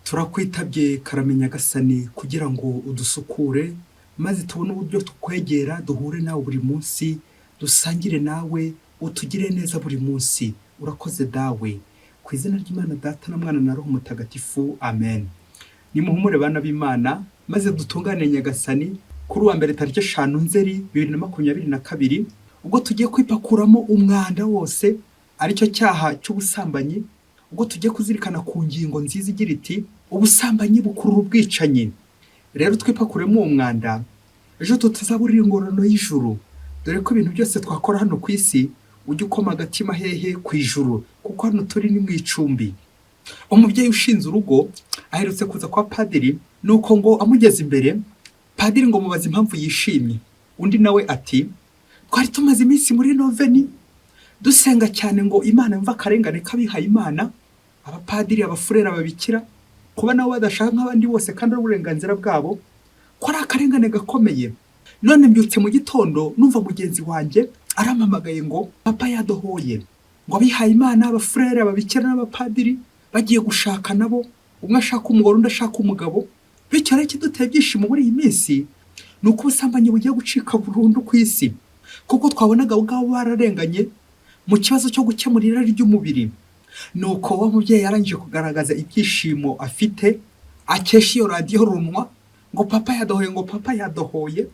Turakwitabye karame Nyagasani kugira ngo udusukure, maze tubone uburyo tukwegera, duhure nawe buri munsi, dusangire nawe, utugire neza buri munsi. Urakoze Dawe. Ku izina ry'Imana Data na Mwana na Roho Mutagatifu, amen. Nimuhumure bana b'Imana, maze dutungane Nyagasani kuri uwa mbere tariki 5 Nzeri 2022, ubwo tugiye kwipakuramo umwanda wose, aricyo cyaha cy'ubusambanyi, ubwo tugiye kuzirikana ku ngingo nziza igira iti ubusambanyi bukurura ubwicanyi. Rero twipakuremo uwo mwanda, ejo tutazaburira ingororano y'ijuru, dore ko ibintu byose twakora hano ku isi ujya ukoma agatima hehe ku ijuru, kuko hano turi ni mu icumbi. Umubyeyi ushinze urugo aherutse kuza kwa padiri, nuko ngo amugeze imbere, padiri ngo mubaze impamvu yishimye. Undi nawe ati twari tumaze iminsi muri noveni dusenga cyane ngo Imana yumve akarengane k'abihaye Imana, abapadiri, abafurere, ababikira, kuba nabo badashaka nk'abandi bose kandi ari uburenganzira bwabo, ko ari akarengane gakomeye. None mbyutse mu gitondo numva mugenzi wanjye arampamagaye ngo papa yadohoye, ngo abihaye Imana, abafurere, ababikira n'abapadiri bagiye gushaka nabo, umwe ashaka umugore undi ashaka umugabo. Bityo rero ikiduteye ibyishimo muri iyi minsi ni uko ubusambanyi bugiye gucika burundu ku isi, kuko twabonaga ubwabo bararenganye mu kibazo cyo gukemura irari ry'umubiri. Nuko wa mubyeyi yarangije kugaragaza ibyishimo afite akesha iyo radiyo runwa, ngo papa yadohoye, ngo papa yadohoye.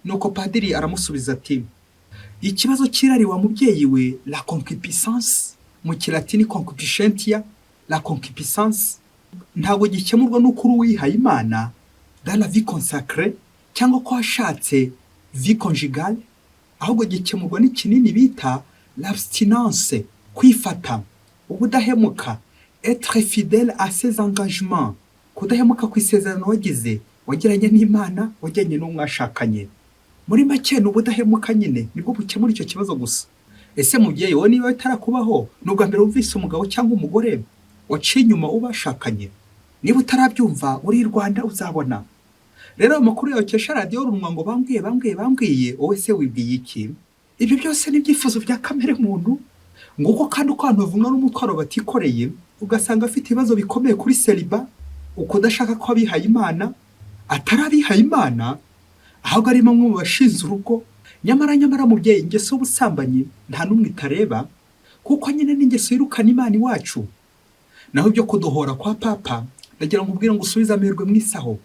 Nuko padiri aramusubiza ati ikibazo cy'irari wa mubyeyi we, la concupiscence, mu kilatini concupiscentia, la concupiscence, ntabwo gikemurwa n'uko uri uwihaye Imana dans la vie consacrée cyangwa ko washatse vie conjugale, ahubwo gikemurwa n'ikinini bita l'abstinence, kwifata, ubudahemuka, être fidèle à ses engagements, kudahemuka ku isezerano wagize, wagiranye n'Imana, wagiranye n'uwo mwashakanye. Muri make ni ubudahemuka nyine nibwo bukemura icyo kibazo gusa. Ese mubyeyi, wowe niba bitarakubaho, ni ubwa mbere wumvise umugabo cyangwa umugore waciye inyuma uwo bashakanye? Niba utarabyumva, uri i Rwanda uzabona. Rero ayo makuru yawe ukesha radiyo runwa ngo bambwiye, bambwiye, bambwiye, wowe se wibwiye iki? Ibyo byose ni ibyifuzo bya kamere muntu. Nguko kandi uko abantu bavunwa n'umutwaro batikoreye, ugasanga afite ibibazo bikomeye kuri célibat, ukudashaka ko abihaye Imana, atari abihaye Imana, ahubwo ari bamwe mu bashinze urugo. Nyamara nyamara mubyeyi, ingeso y'ubusambanyi nta n'umwe itareba, kuko nyine n'ingeso yirukana Imana iwacu. Naho ibyo kudohora kwa papa, ndagira ngo ubwire ngo usubize amerwe mu isaho,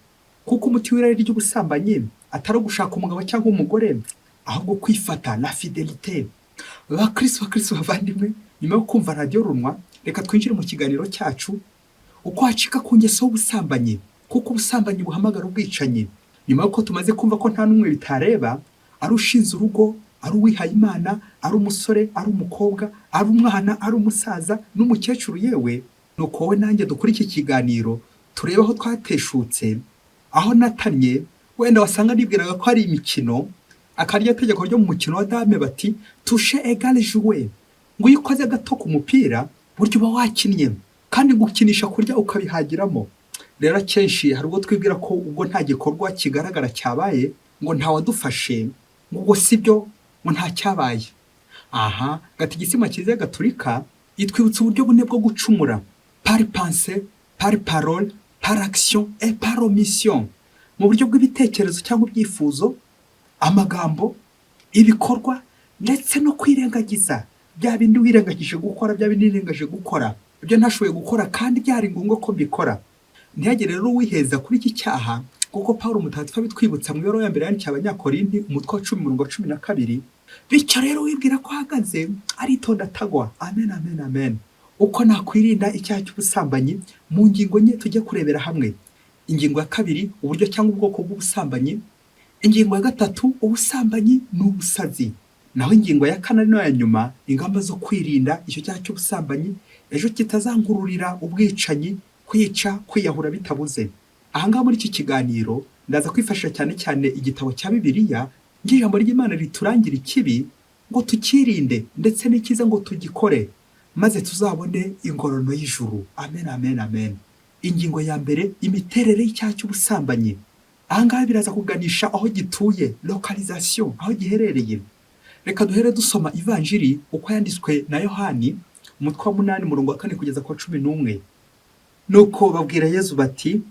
kuko umuti w'irari ry'ubusambanyi atari ugushaka umugabo cyangwa umugore, ahubwo kwifata, la fidélité. Bakristo, bakristo bavandimwe, nyuma yo kumva radiyo runwa, reka twinjire mu kiganiro cyacu, uko wacika ku ngeso y'ubusambanyi, kuko ubusambanyi buhamagara ubwicanyi. Nyuma y'uko tumaze kumva ko nta n'umwe bitareba, ari ushinze urugo, ari uwihaye Imana, ari umusore, ari umukobwa, ari umwana, ari umusaza n'umukecuru, yewe, nuko wowe nanjye dukora iki kiganiro turebe aho twateshutse, aho natannye. Wenda wasanga nibwiraga ko ari imikino, akarya tegeko ryo mu mukino wa dame bati touche égale joué, ngo iyo ukoze gato ku mupira burya uba wakinnye, kandi gukinisha kurya ukabihagiramo. Rero akenshi hari ubwo twibwira ko ubwo nta gikorwa kigaragara cyabaye, ngo ntawadufashe, ngo ubwo si byo, ngo nta cyabaye. Aha Gatigisimu Kiliziya Gatulika itwibutsa uburyo bune bwo gucumura: par pensée, par parole, par action et par omission. Mu buryo bw'ibitekerezo cyangwa ibyifuzo, amagambo, ibikorwa, ndetse no kwirengagiza bya bindi wirengagije gukora, bya bindi wirengagije gukora, ibyo ntashoboye gukora kandi byari ngombwa ko mbikora. Ntihagire rero uwiheza kuri iki cyaha, kuko Paul Mutagatifu abitwibutsa mu ibaruwa ya mbere yandikiye Abanyakorinti, umutwe wa 10, umurongo wa 12. Bityo rero wibwira ko ahagaze aritonda atagwa. Amen, amen, amen. Uko nakwirinda icyaha cy'ubusambanyi mu ngingo nke tujye kurebera hamwe. Ingingo ya kabiri, uburyo cyangwa ubwoko bw'ubusambanyi. Ingingo ya gatatu, ubusambanyi ni ubusazi. Naho ingingo ya kane, ari nayo ya nyuma, ingamba zo kwirinda icyo cyaha cy'ubusambanyi ejo kitazankururira ubwicanyi, kwica, kwiyahura bitabuze. Ahangaha muri iki kiganiro ndaza kwifashisha cyane cyane igitabo cya Bibiliya, ng'ijambo ry'Imana riturangira ikibi ngo tukirinde, ndetse n'icyiza ngo tugikore, maze tuzabone ingororano y'ijuru. Amen, amen, amen. Ingingo ya mbere, imiterere y'icyaha cy'ubusambanyi. Ahangaha biraza kuganisha aho gituye, localisation, aho giherereye. Reka duhere dusoma Ivanjiri uko yanditswe na Yohani, umutwe wa 8, umurongo wa 4 kugeza ku wa 11. Nuko babwira Yezu bati: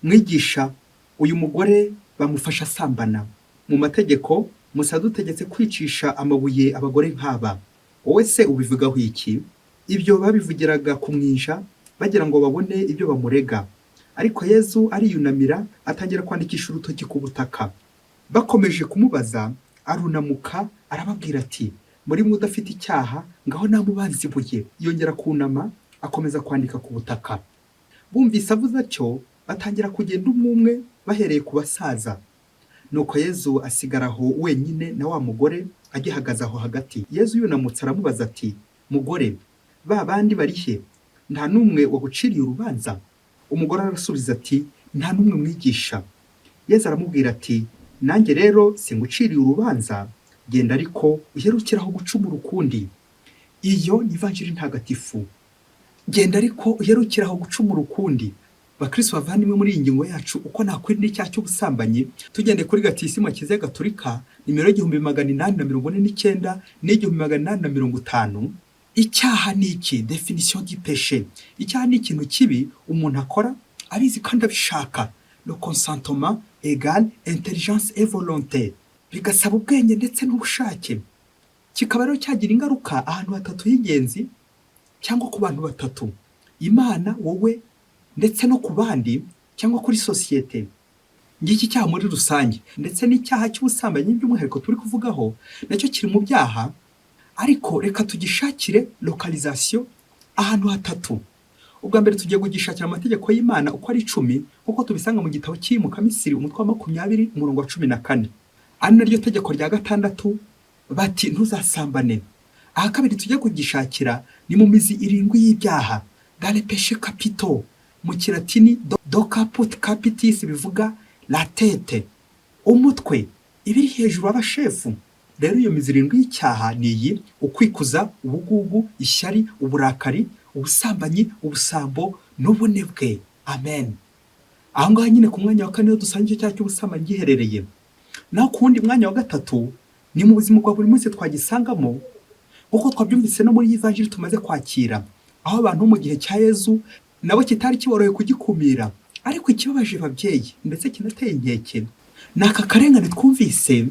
"Mwigisha, uyu mugore bamufashe asambana. Mu mategeko Musa yadutegetse kwicisha amabuye abagore nk'aba. Wowe se ubivugaho iki?" Ibyo babivugiraga kumwinja, bagira ngo babone ibyo bamurega. Ariko Yezu ariyunamira, atangira kwandikisha urutoki ku butaka. Bakomeje kumubaza, arunamuka arababwira ati: "Muri mwe udafite icyaha, ngaho namubanze ibuye." Yongera kunama, akomeza kwandika ku butaka. Bumvise avuze atyo, batangira kugenda umwe umwe, bahereye ku basaza. Nuko Yezu asigara aho wenyine na wa mugore agihagaze aho hagati. Yezu yunamutse aramubaza ati: "Mugore, ba bandi bari he? Nta n'umwe waguciriye urubanza?" Umugore arasubiza ati: "Nta n'umwe, mwigisha." Yezu aramubwira ati: "Nanjye rero singuciriye urubanza. Genda, ariko uherukire aho gucumura ukundi." Iyo ni ivanjiri ntagatifu. Genda, ariko uherukire aho gucumura ukundi. Bakristo bavandimwe, muri iyi ngingo yacu, uko nakwirinda icyaha cy'ubusambanyi, tugendeye kuri Gatisimu ya Kiliziya Gatolika nimero y'1849 n'1850. Icyaha ni iki? Définition du péché: icyaha ni ikintu kibi umuntu akora abizi kandi abishaka. Le consentement égale intelligence et volonté, bigasaba ubwenge ndetse n'ubushake. Kikaba rero cyagira ingaruka ahantu hatatu h'ingenzi, cyangwa ku bantu batatu: Imana, wowe, ndetse no ku bandi cyangwa kuri sosiyete. Ngiki cyaha muri rusange, ndetse n'icyaha cy'ubusambanyi by'umwihariko turi kuvugaho, nacyo kiri mu byaha. Ariko reka tugishakire localisation ahantu hatatu. Ubwa mbere, tugiye kugishakira amategeko y'Imana uko ari 10, nk'uko tubisanga mu gitabo cy'Iyimukamisiri, umutwe wa 20, umurongo wa 14, ari naryo tegeko rya gatandatu, bati: "Ntuzasambane." Aha kabiri tujye kugishakira ni mu mizi irindwi y'ibyaha, dans les péchés capitaux, mu Kilatini do caput capitis, bivuga la tête, umutwe, ibiri hejuru, abashefu. Rero iyo mizi irindwi y'icyaha ni iyi: ukwikuza, ubugugu, ishyari, uburakari, ubusambanyi, ubusambo n'ubunebwe. Amen. Aho ngaho nyine ku mwanya wa kane niho dusanga icyo cyaha cy'ubusambanyi giherereye. Naho ku wundi mwanya wa gatatu ni mu buzima bwa buri munsi twagisangamo, nk'uko twabyumvise no muri iyi vanjiri tumaze kwakira, aho abantu bo mu gihe cya Yezu nabo kitari kiboroheye kugikumira. Ariko ikibabaje, babyeyi, ndetse kinateye inkeke, ni aka karengane twumvise.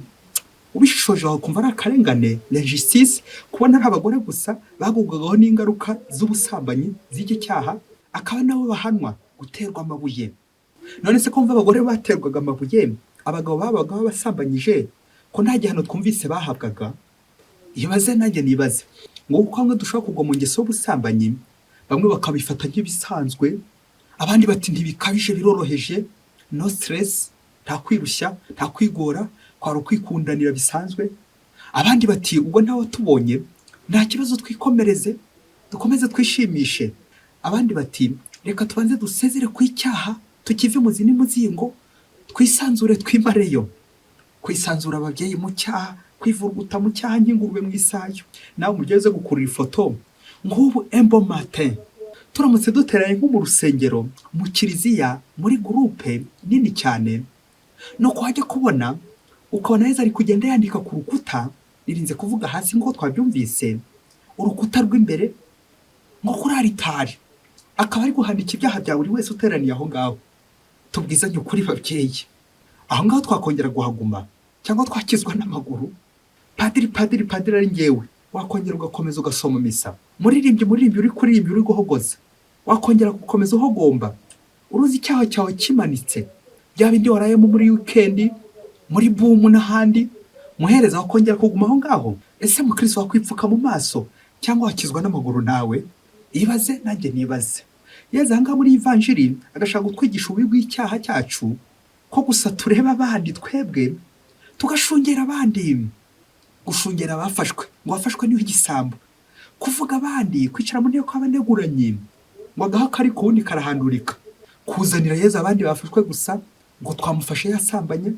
Ubishishoje wakumva ari akarengane, l'injustice, kubona ari abagore gusa bagubwagaho n'ingaruka z'ubusambanyi, z'iki cyaha, akaba nabo bahanwa guterwa amabuye. None se ko mva abagore baterwaga amabuye, abagabo babaga babasambanyije ko nta gihano twumvise bahabwaga? Ibaze nanjye nibaze ngo kuko bamwe dushobora kugwa mu ngeso y'ubusambanyi, bamwe bakabifata nk'ibisanzwe, abandi bati: "Ntibikabije, biroroheje, no stress, nta kwirushya, nta kwigora, kwari ukwikundanira bisanzwe." Abandi bati: "Ubwo ntawe tubonye, nta kibazo, twikomereze, dukomeze twishimishe." Abandi bati: "Reka tubanze dusezere ku icyaha, tukive muzi n'umuzingo, twisanzure, twimareyo." Kwisanzura, ababyeyi, mu cyaha, kwivuruguta mu cyaha nk'ingurube mu isayo. Nawe umubyeyi uze gukurura ifoto nk'ubu un bon matin, turamutse duteranye nko mu rusengero, mu kiliziya, muri groupe nini cyane, nuko wajya kubona ukabona Yezu ari kugenda yandika ku rukuta, nirinze kuvuga hasi nk'uko twabyumvise, urukuta rw'imbere nko kuri aritari, akaba ari guhandika ibyaha bya buri wese uteraniye aho ngaho. Tubwizanye ukuri, babyeyi, aho ngaho twakongera guhaguma cyangwa twakizwa n'amaguru? Padiri, padiri, padiri, ari ngewe, wakongera ugakomeza ugasoma misa? Muririmbyi, muririmbyi, uri kuririmba, uri guhogoza, wakongera gukomeza uhogomba uruzi icyaha cyawe kimanitse, bya bindi warayemo muri wikendi, muri bumu n'ahandi? Muhereza, wakongera kuguma aho ngaho? Ese mukristo, wakwipfuka mu maso cyangwa wakizwa n'amaguru? Nawe ibaze, nanjye nibaze. Yezu aha ngaha muri ivanjiri agashaka kutwigisha ububi bw'icyaha cyacu, ko gusa tureba abandi, twebwe tugashungera abandi, gushungera abafashwe, ngo wafashwe niho igisambo, kuvuga abandi, kwicara mu nteko y'abaneguranye, ngo agaha kari ku wundi karahandurika, kuzanira Yezu abandi bafashwe gusa, ngo twamufashe yasambanye.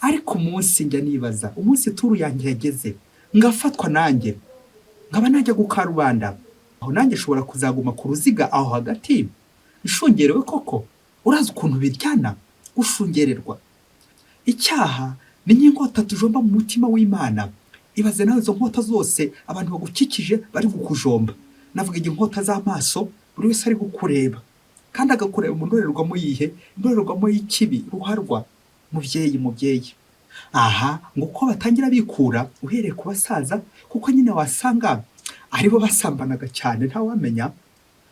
Ariko umunsi njya nibaza, umunsi tour yanjye yageze ngafatwa, nanjye nkaba najya ku karubanda, aho nanjye nshobora kuzaguma ku ruziga aho hagati nshungerewe koko? Urazi ukuntu biryana gushungererwa? Icyaha ni nk'inkota tujomba mu mutima w'Imana. Ibaze nawe izo nkota zose abantu bagukikije bari kukujomba. Navuga inkota z'amaso, buri wese ari kukureba. Kandi agakureba mu ndorerwamo yihe? Indorerwamo y'ikibi, ruharwa. Mubyeyi, mubyeyi, aha ngo uko batangira bikura, uhereye ku basaza, kuko nyine wasanga aribo basambanaga cyane, ntawamenya,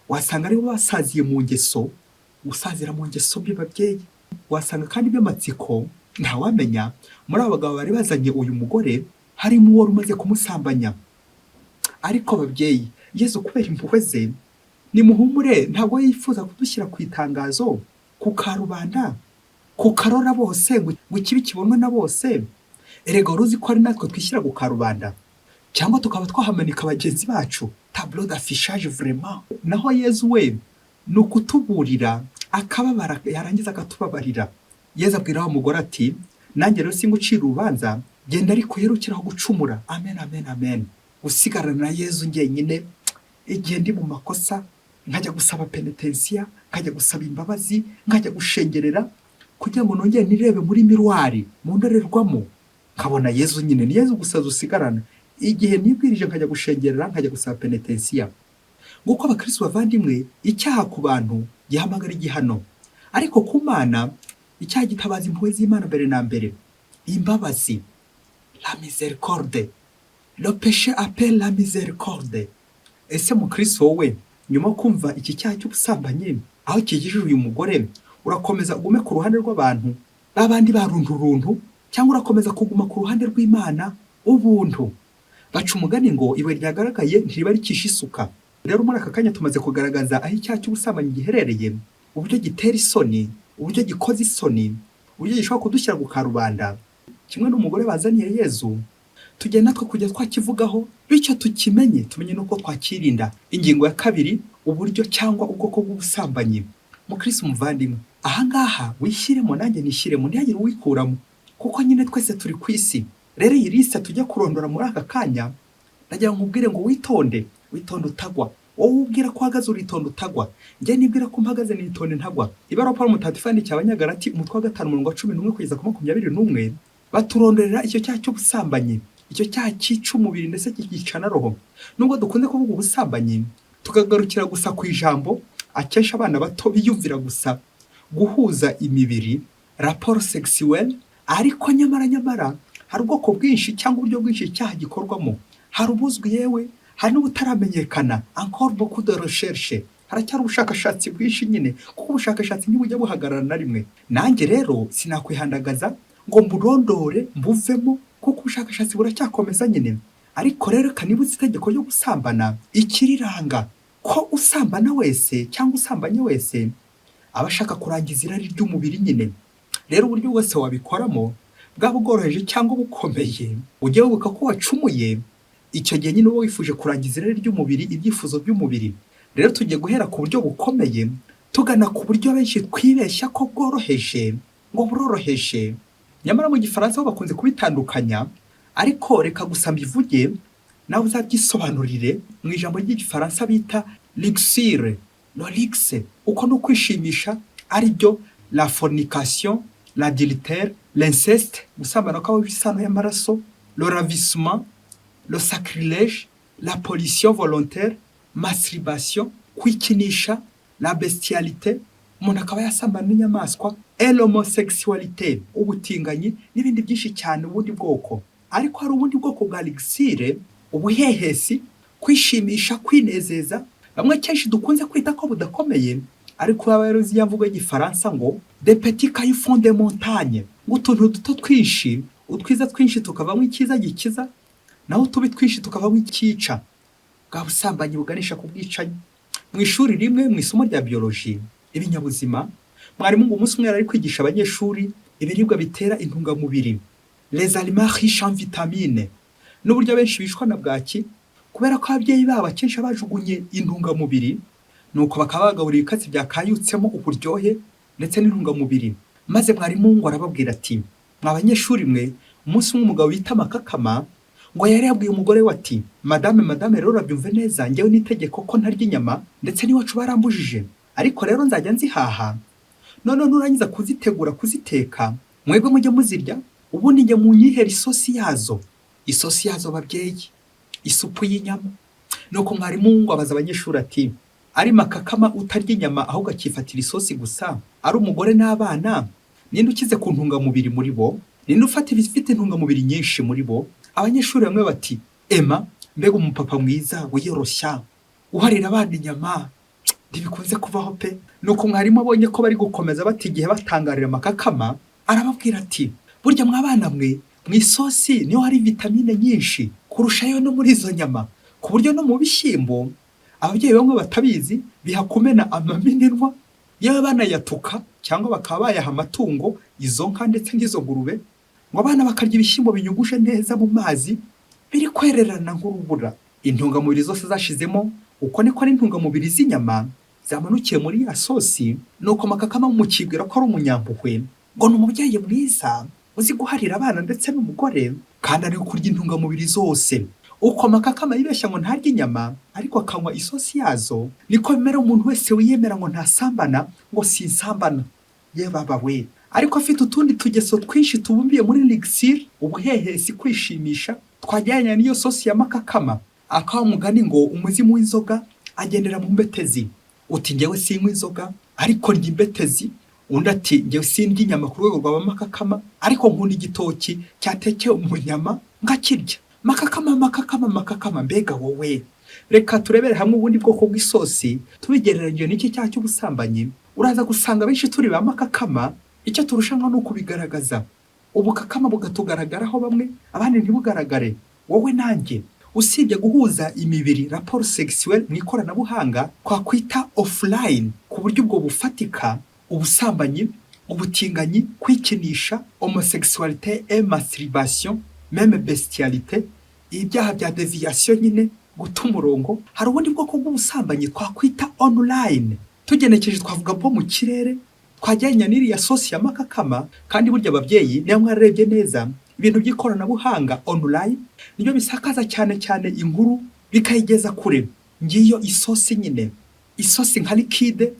wasanga aribo basaziye mu ngeso, gusazira mu ngeso mbi. Babyeyi, wasanga kandi iby'amatsiko, ntawamenya, muri abo bagabo bari bazanye uyu mugore harimo uwari umaze kumusambanya. Ariko ababyeyi, Yezu kubera impuhwe ze, nimuhumure, ntabwo yifuza kudushyira ku itangazo, ku karubanda, ku karora bose, ngo ikibi kibonwe na bose. Erega wari uzi ko ari natwe twishyira ku karubanda, cyangwa tukaba twahamanika bagenzi bacu, tableau d'affichage, vraiment? Naho Yezu we ni ukutuburira, akababara, yarangiza akatubabarira. Yezu abwira wa mugore ati: "Nanjye rero singucira urubanza, genda ariko uherukiraho gucumura." Amen, amen, amen. Gusigarana na Yezu njyenyine igihe ndi mu makosa, nkajya gusaba penetensiya, nkajya gusaba imbabazi, nkajya gushengerera kugira ngo nongere nirebe muri miroir, mu ndorerwamo, nkabona Yezu nyine. Ni Yezu gusa dusigarana igihe nibwirije, nkajya gushengerera, nkajya gusaba penetensiya. Nguko abakristo bavandimwe, icyaha ku bantu gihamagara igihano, ariko ku Mana icyaha gitabaza impuhwe z'Imana mbere na mbere, imbabazi, la miséricorde. Le péché appelle la miséricorde. Ese mukristo, wowe, nyuma yo kumva iki cyaha cy'ubusambanyi aho kigejeje uyu mugore, urakomeza ugume ku ruhande rw'abantu babandi barunturuntu, cyangwa urakomeza kuguma ku ruhande rw'Imana, ubuntu? Baca umugani ngo ibuye ryagaragaye ntiriba rikisha isuka. Rero muri aka kanya tumaze kugaragaza aho icyaha cy'ubusambanyi giherereye, uburyo gitera isoni, uburyo gikoza isoni, uburyo gishobora kudushyira ku karubanda kimwe n'umugore bazaniye Yezu. Tugenda natwe kujya twakivugaho, bityo tukimenye, tumenye n'uko twakirinda. Ingingo ya kabiri, uburyo cyangwa ubwoko bw'ubusambanyi. Mukristo muvandimwe, ahangaha wishyiremo, nanjye nishyiremo, ntihagire uwikuramo, kuko nyine twese turi ku isi. Rero iyi liste tujya kurondora muri aka kanya, ndagira ngo nkubwire ngo witonde, witonde utagwa. Wowe ubwira ko uhagaze, uritonde utagwa. Njye nibwira ko mpagaze, nitonde ntagwa. Ibaruwa Paulo Mutagatifu yandikiye Abanyagalati, umutwe wa 5, umurongo wa 11 kugeza ku 21, baturondorera icyo cyaha cy'ubusambanyi, icyo cyaha cyica umubiri ndetse kikica na roho. Nubwo dukunze kuvuga ubusambanyi tukagarukira gusa ku ijambo, akenshi abana bato biyumvira gusa guhuza imibiri, rapport sexuel, ariko nyamara nyamara hari ubwoko bwinshi cyangwa uburyo bwinshi icyaha gikorwamo. Hari ubuzwi, yewe hari n'ubutaramenyekana. Encore beaucoup de recherche, haracyari ubushakashatsi bwinshi nyine, kuko ubushakashatsi ntibujya buhagarara na rimwe. Nanjye rero sinakwihandagaza ngo mburondore mbuvemo, kuko ubushakashatsi buracyakomeza nyine. Ariko rero kanibutse itegeko ryo gusambana, ikiriranga ko usambana wese cyangwa usambanye wese aba ashaka kurangiza irari ry'umubiri nyine. Rero uburyo bwose wabikoramo, bwaba bworoheje cyangwa bukomeye, ujye wibuka ko wacumuye. Icyo gihe nyine uba wifuje kurangiza irari ry'umubiri, ibyifuzo by'umubiri. Rero tugiye guhera ku buryo bukomeye tugana ku buryo benshi twibeshya ko bworoheje, ngo buroroheje. Nyamara mu Gifaransa ho bakunze kubitandukanya, ariko reka gusa mbivuge, nawe uzabyisobanurire. Mu ijambo ry'Igifaransa bita luxure, le luxe, uko ni ukwishimisha, ari byo la fornication, l'adultère, l'inceste, gusambana kw'abahuje isano y'amaraso, le ravissement, le sacrilège, la pollution volontaire, masturbation, kwikinisha, la bestialité, umuntu akaba yasambana n'inyamaswa, et l'homosexualité, ubutinganyi, n'ibindi byinshi cyane, ubundi bwoko. Ariko hari ubundi bwoko bwa luxure, ubuhehesi, kwishimisha, kwinezeza, bamwe kenshi dukunze kwita ko budakomeye. Ariko waba rero uzi ya mvugo y'Igifaransa ngo "De petits cailloux font des montagnes", ngo utuntu duto twinshi, utwiza twinshi tukavamo icyiza gikiza, naho utubi twinshi tukavamo icyica, bwa busambanyi buganisha ku bwicanyi. Mu ishuri rimwe, mu isomo rya biologie, ibinyabuzima, mwarimu ngo umunsi umwe yari ari kwigisha abanyeshuri ibiribwa bitera intungamubiri, les aliments riches en vitamines, n'uburyo abenshi bicwa na bwaki kubera ko ababyeyi babo akenshi bajugunye intungamubiri, nuko bakaba bagaburira ibikatsi byakayutsemo uburyohe ndetse n'intungamubiri. Maze mwarimu ngo arababwira ati: "Mwa banyeshuri mwe, umunsi umwe umugabo bita Makakama ngo yari yabwiye umugore we ati: 'Madame, madame, rero urabyumve neza, njyewe n'itegeko ko ntarya inyama, ndetse n'iwacu barambujije, ariko rero nzajya nzihaha. Noneho nurangiza kuzitegura, kuziteka, mwebwe mujye muzirya, ubundi njye munyihere isosi yazo.'" Isosi yazo, babyeyi, isupu y'inyama. Nuko mwarimu ngo abaza abanyeshuri ati: Ari Makakama utarya inyama ahubwo akifatira isosi gusa, ari umugore n'abana, ninde ukize ku ntungamubiri muri bo? Ninde ufata ibifite intungamubiri nyinshi muri bo? Abanyeshuri bamwe bati: "Ema, mbega umupapa mwiza wiyoroshya, uharira abana inyama, ntibikunze kubaho pe." Nuko mwarimu abonye ko bari gukomeza bata igihe batangarira Makakama, arababwira ati: "Burya mwabana mwe, mu isosi niho hari vitamine nyinshi kurushayo no muri izo nyama, ku buryo no mu bishyimbo ababyeyi bamwe batabizi biha kumena amaminwa, yewe banayatuka cyangwa bakaba bayaha amatungo, izo nka ndetse n'izo ngurube, ngo abana bakarya ibishyimbo binyuguje neza mu mazi, biri kwererana nk'urubura, intungamubiri zose zashizemo. Uko niko n'intungamubiri z'inyama zamanukiye muri ya sosi." Nuko Makakama mukibwira ko ari umunyampuhwe, ngo ni umubyeyi mwiza uzi guharira abana ndetse n'umugore, kandi ari kurya intungamubiri zose. Uko Makakama yibeshya ngo ntarye inyama ariko akanywa isosi yazo, niko bimera umuntu wese wiyemera ngo ntasambana, ngo sinsambana ye baba we, ariko afite utundi tugeso twinshi tubumbiye muri luxure, ubuhehesi, kwishimisha, twajyanye n'iyo sosi ya Makakama. Akaba mugani ngo umuzimu w'inzoga agendera mu mbetezi. Uti: "Njyewe sinywa inzoga ariko ndya imbetezi." Undi ati: "Njyewe sindya inyama ku rwego rwa Makakama, ariko nkunda igitoki cyatekewe mu nyama ngakirya." Makakama, Makakama, Makakama, mbega wowe! Reka turebere hamwe ubundi bwoko bw'isosi tubigereranyije n'iki cyaha cy'ubusambanyi. Uraza gusanga benshi turi ba Makakama, icyo turushanwa ni ukubigaragaza, ubukakama bukatugaragaraho bamwe, abandi ntibugaragare. Wowe nanjye, usibye guhuza imibiri, rapport sexuel, mu ikoranabuhanga twakwita offline, ku buryo ubwo bufatika, ubusambanyi, ubutinganyi, kwikinisha, homosexualité et masturbation, même bestialité, ibyaha bya déviation nyine, guta umurongo, hari ubundi bwoko bw'ubusambanyi twakwita online. Tugenekeje twavuga bwo mu kirere, twajyanye n'iriya sosi ya Makakama. Kandi burya ababyeyi, niba mwararebye neza, ibintu by'ikoranabuhanga online nibyo bisakaza cyane cyane inkuru bikayigeza kure. Ngiyo isosi nyine, isosi nka liquide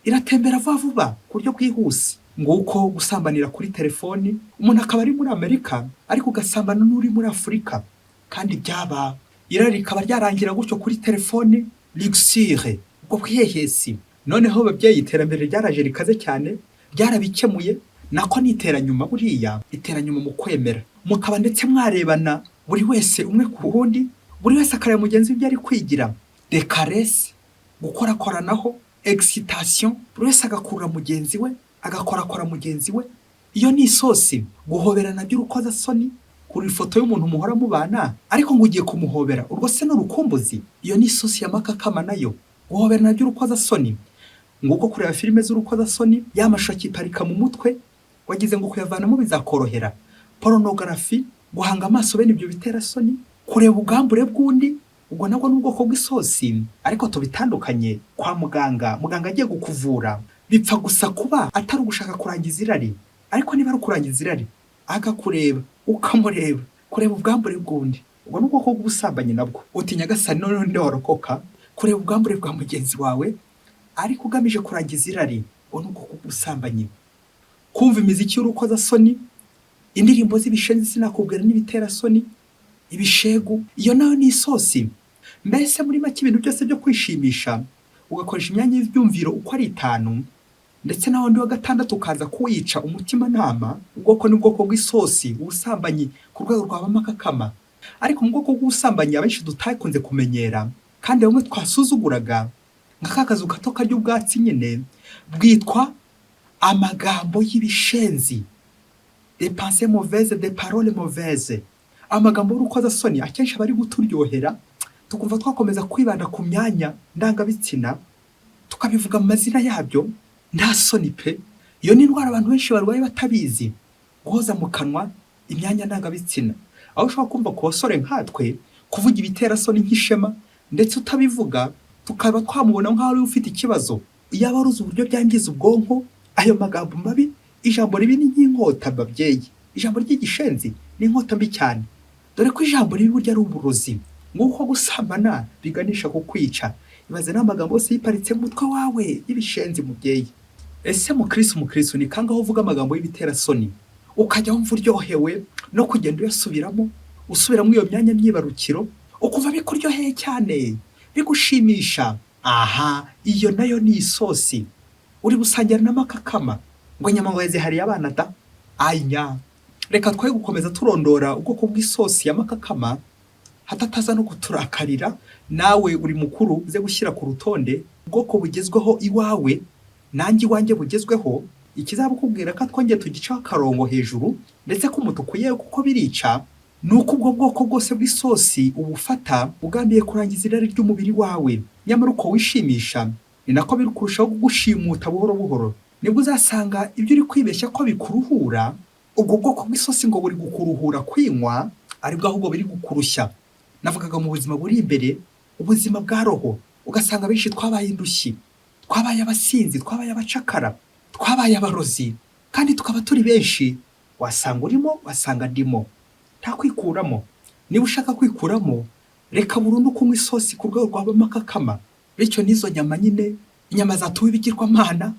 iratembera vuba vuba ku buryo bwihuse. Nguko gusambanira kuri telefoni, umuntu akaba ari muri Amerika ariko ugasambana n'uri muri Afurika, kandi byaba irari rikaba ryarangira gutyo kuri telefoni, luxure, ubwo bwihehesi. Noneho ababyeyi, iterambere ryaraje rikaze cyane, ryarabikemuye. Nako ni iteranyuma, buriya iteranyuma mu kwemera, mukaba ndetse mwarebana buri wese umwe ku wundi, buri wese akareba mugenzi we ibyo ari kwigira, des caresses, gukorakoranaho, excitation, buri wese agakurura mugenzi we, agakorakora mugenzi we. Iyo ni isosi. Guhoberana by'urukozasoni, kuri ifoto y'umuntu muhora mubana ariko ngo ugiye kumuhobera, urwo se ni urukumbuzi? Iyo ni isosi ya Makakama nayo, guhoberana by'urukozasoni. Nguko kureba filime z'urukozasoni, ya mashusho akiparika mu mutwe, wagize ngo kuyavanamo bizakorohera. Pornographie, guhanga amaso bene ibyo biterasoni, kureba ubwambure bw'undi, ubwo nabwo ni ubwoko bw'isosi, ariko tubitandukanye. Kwa muganga, muganga agiye kukuvura, bipfa gusa kuba atari ugushaka kurangiza irari. Ariko niba ari ukurangiza irari, akakureba ukamureba, kureba ubwambure bw'undi, ubwo ni ubwoko bw'ubusambanyi nabwo. Uti: "Nyagasani, noneho nde warokoka?" Kureba ubwambure bwa mugenzi wawe ariko ugamije kurangiza irari, ubwo ni ubwoko bw'ubusambanyi. Kumva imiziki y'urukozasoni, indirimbo z'ibishenzi, sinakubwira n'ibiterasoni, ibishegu, iyo nayo ni isosi. Mbese muri make, ibintu byose byo kwishimisha ugakoresha imyanya y'ibyumviro uko ari itanu, ndetse na wundi wa gatandatu ukaza kuwica, umutimanama, ubwoko ni ubwoko bw'isosi, ubusambanyi ku rwego rwa Makakama. Ariko mu bwoko bw'ubusambanyi abenshi tutakunze kumenyera, kandi bamwe twasuzuguraga nka ka kazu gato karya ubwatsi nyine, bwitwa amagambo y'ibishenzi, des pensées mauvaises, des paroles mauvaises, amagambo y'urukozasoni. Akenshi aba ari kuturyohera, tukumva twakomeza kwibanda ku myanya ndangabitsina, tukabivuga mu mazina yabyo nta soni pe. Iyo ni indwara abantu benshi barwaye batabizi, guhoza mu kanwa imyanya ndangabitsina, aho ushobora kumva ku basore nkatwe kuvuga ibiterasoni nk'ishema, ndetse utabivuga tukaba twamubona nk'aho ari we ufite ikibazo. Iyaba wari uzi uburyo byangiza ubwonko ayo magambo mabi. Ijambo ribi ni nk'inkota, babyeyi. Ijambo ry'igishenzi ni inkota mbi cyane, dore ko ijambo ribi burya ari uburozi, nguko gusambana biganisha ku kwica. Ibaze n'amagambo yose yiparitse mu mutwe wawe y'ibishenzi, mubyeyi. Ese mukristo, mukristo, ni kangaho uvuga amagambo y'ibiterasoni, ukajya wumva uryohewe no kugenda uyasubiramo, usubiramo iyo myanya myibarukiro, ukumva bikuryoheye cyane, bigushimisha? Aha, iyo nayo ni isosi uri gusangira n'amakakama, ngo inyama ngo yazihariye abana da. Aya, reka twe gukomeza turondora ubwoko bw'isosi ya makakama, hatataza no kuturakarira. Nawe uri mukuru, uze gushyira ku rutonde ubwoko bugezweho iwawe, nanjye iwanjye bugezweho. Ikizabukubwira ko twongeye tugicaho akarongo hejuru ndetse k'umutuku, yewe, kuko birica, ni uko ubwo bwoko bwose bw'isosi ubufata ugambiye kurangiza irari ry'umubiri wawe. Nyamara uko wishimisha ni nako biri kurushaho kugushimuta buhoro buhoro. Nibwo uzasanga ibyo uri kwibeshya ko bikuruhura, ubwo bwoko bw'isosi ngo buri gukuruhura kwinywa, aribwo ahubwo biri gukurushya. Navugaga mu buzima buri imbere, ubuzima bwa roho. Ugasanga benshi twabaye indushyi, twabaye abasinzi, twabaye abacakara, twabaye abarozi, kandi tukaba turi benshi. Wasanga urimo, wasanga ndimo. Nta kwikuramo. Niba ushaka kwikuramo, reka burundu kunywa isosi ku rwego rwa makakama. Bityo n'izo nyama nyine, inyama zatuwe ibigirwamana,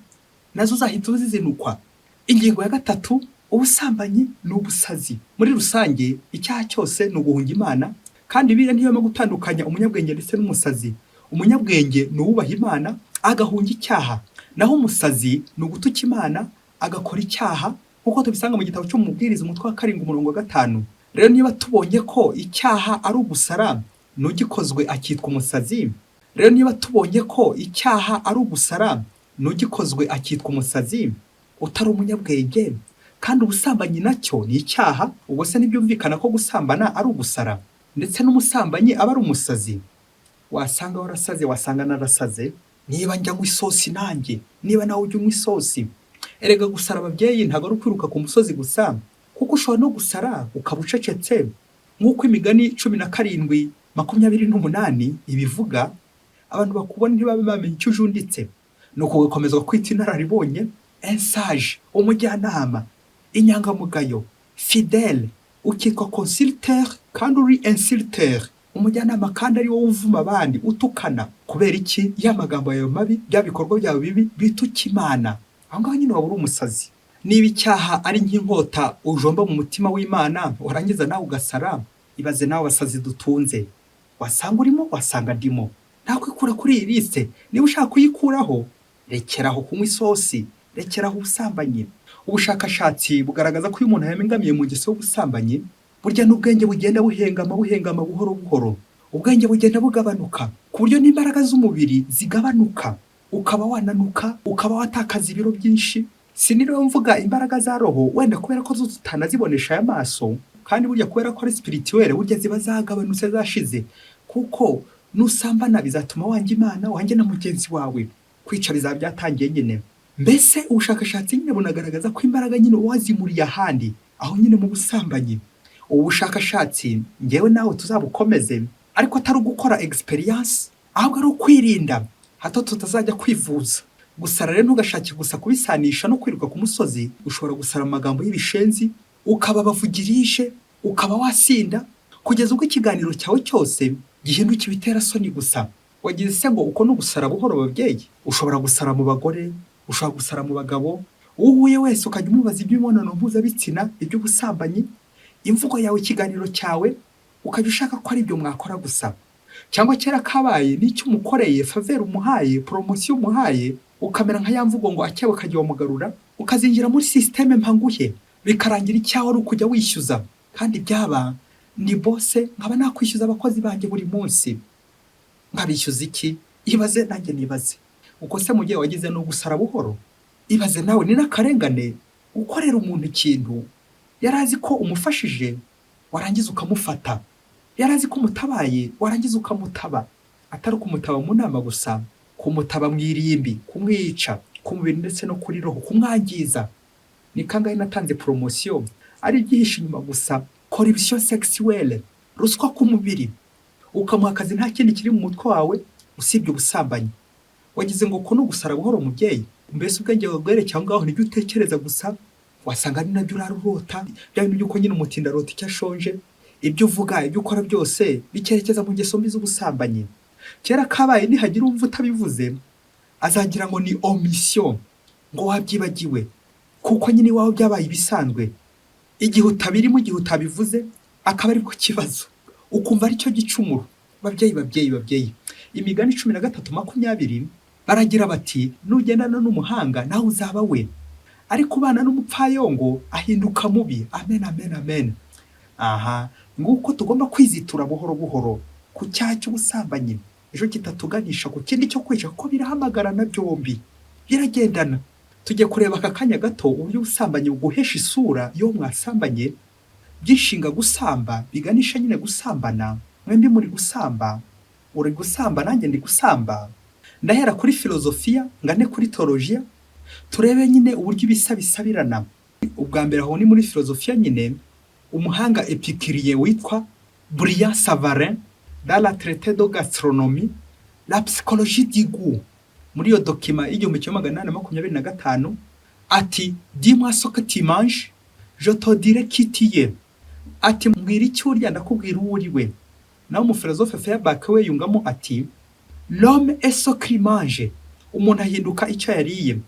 nazo uzahita uzizinukwa. Ingingo ya gatatu: ubusambanyi ni ubusazi. Muri rusange, icyaha cyose ni uguhunga Imana, kandi biriya ntiyoma gutandukanya umunyabwenge ndetse n'umusazi. Umunyabwenge ni uwubaha Imana agahunga icyaha, naho umusazi ni ugutuka Imana agakora icyaha, nk'uko tubisanga mu gitabo cy'Umubwiriza, umutwe wa 7, umurongo wa 5. Rero niba tubonye ko icyaha ari ugusara, n'ugikozwe akitwa umusazi. Rero niba tubonye ko icyaha ari ugusara, n'ugikozwe akitwa umusazi utari umunyabwenge, kandi ubusambanyi nacyo ni icyaha, ubwo se ntibyumvikana ko gusambana ari ugusara, ndetse n'umusambanyi aba ari umusazi? Wasanga warasaze, wasanga narasaze. Niba njya nywa isosi nanjye, niba nawe ujya unywa isosi. Erega gusara, ababyeyi, ntabwo ari ukwiruka ku musozi gusa, kuko ushobora no gusara ukaba ucecetse, nk'uko Imigani 17:28 ibivuga. Abantu bakubona ntibabe bamenya icyo ujunditse, nuko ugakomeza kwita inararibonye, un sage, umujyanama, inyangamugayo, fidèle, ukitwa consulteur kandi uri insulteur, umujyanama kandi ari wowe uvuma abandi, utukana. Kubera iki? Ya magambo yawe mabi, bya bikorwa byawe bibi bituka Imana. Aho ngaho nyine waba uri umusazi. Niba icyaha ari nk'inkota ujomba mu mutima w'Imana, warangiza nawe ugasara, ibaze nawe abasazi dutunze. Wasanga urimo, wasanga ndimo. Nta kwikura kuri iyi liste. Niba ushaka kuyikuraho, rekeraho kunywa isosi, rekeraho ubusambanyi. Ubushakashatsi bugaragaza ko iyo umuntu yabengamiye mu ngeso y'ubusambanyi, burya n'ubwenge bugenda buhengama, buhengama buhoro buhoro. Ubwenge bugenda bugabanuka ku buryo n'imbaraga z'umubiri zigabanuka, ukaba wananuka, ukaba watakaza ibiro byinshi. Siniriwe mvuga imbaraga za roho wenda, kubera ko zo tutanazibonesha aya maso, kandi burya kubera ko ari spirituelle, burya ziba zagabanutse, zashize, kuko nusambana bizatuma wanga Imana, wange na mugenzi wawe. Kwica bizaba byatangiye nyine. Mbese ubushakashatsi nyine bunagaragaza ko imbaraga nyine wazimuriye ahandi, aho nyine mu busambanyi. Ubu bushakashatsi ngewe nawe tuzabukomeze, ariko atari ugukora experience, ahubwo ari ukwirinda hato tutazajya kwivuza. Gusara rero, ntugashake gusa kubisanisha no kwiruka ku musozi. Ushobora gusara amagambo y'ibishenzi, ukaba bavugirishe, ukaba wasinda, kugeza ubwo ikiganiro cyawe cyose gihinduka ibiterasoni gusa. Wagize se ngo uko ni ugusara buhoro? Ababyeyi, ushobora gusara mu bagore, ushobora gusara mu bagabo. Uwo uhuye wese ukajya umubaza iby'imibonano mpuzabitsina, iby'ubusambanyi. Imvugo yawe, ikiganiro cyawe, ukajya ushaka ko ari ibyo mwakora gusa. Cyangwa kera kabaye, n'icyo umukoreye, faveur umuhaye, promotion umuhaye, ukamera nka ya mvugo ngo akebo kajya wamugarura, ukazinjira muri système mpanguhe, bikarangira icyawe ari ukujya wishyuza. Kandi byaba ni bose, nkaba nakwishyuza abakozi banjye buri munsi, nkabishyuza iki? Ibaze nanjye nibaze. Uko se mu gihe wagize ni ugusara buhoro? Ibaze nawe, ni n'akarengane gukorera umuntu ikintu yari azi ko umufashije, warangiza ukamufata. Yari azi ko umutabaye, warangiza ukamutaba. Atari ukumutaba mu nama gusa, kumutaba mu irimbi, kumwica ku mubiri ndetse no kuri roho, kumwangiza. Ni kangahe natanze promotion ari ibyihishe inyuma gusa corruption sexuelle, ruswa ku mubiri, ukamuha akazi nta kindi kiri mu mutwe wawe usibye ubusambanyi? Wagize ngo ko no gusara buhoro, mubyeyi? Mbese ubwenge bwawe bwerekeye aho ngaho, nibyo utekereza gusa. Wasanga ari nabyo urara urota, bya bintu by'uko nyine umutindi arota icyo ashonje. Ibyo uvuga, ibyo ukora byose bikerekeza mu ngeso mbi z'ubusambanyi. Kera kabaye, nihagira umva utabivuze, azagira ngo ni omission, ngo wabyibagiwe, kuko nyine iwawe byabaye ibisanzwe. Igihe utabirimo, igihe utabivuze, akaba aribwo kibazo, ukumva aricyo gicumuro. Babyeyi, babyeyi, babyeyi, Imigani 13:20 baragira bati: "Nugendana n'umuhanga nawe uzaba we, ariko ubana n'umupfayongo ahinduka mubi." Amen, amen, amen. Aha nguko tugomba kwizitura buhoro buhoro ku cyaha cy'ubusambanyi, ejo kitatuganisha ku kindi cyo kwica, kuko birahamagarana byombi, biragendana. Tujye kureba aka kanya gato uburyo ubusambanyi buguhesha isura iyo mwasambanye. By'inshinga gusamba biganisha nyine gusambana, mwembi muri gusamba, uri gusamba nanjye ndi gusamba. Ndahera kuri filozofiya ngane kuri théologie, turebe nyine uburyo ibisa bisabirana. Ubwa mbere aho ni muri filozofiya nyine. Umuhanga épicurien witwa Brillat Savarin, dans la traité de gastronomie, la psychologie du goût, muri iyo document y'1825, ati: "Dis-moi ce que tu manges, je te dirai qui tu es." Ati: "Mbwira icyo urya, ndakubwira uwo uri we." Naho umufilozofe Feuerbach we yungamo ati: "L'homme est ce qu'il mange." Umuntu ahinduka icyo yariye.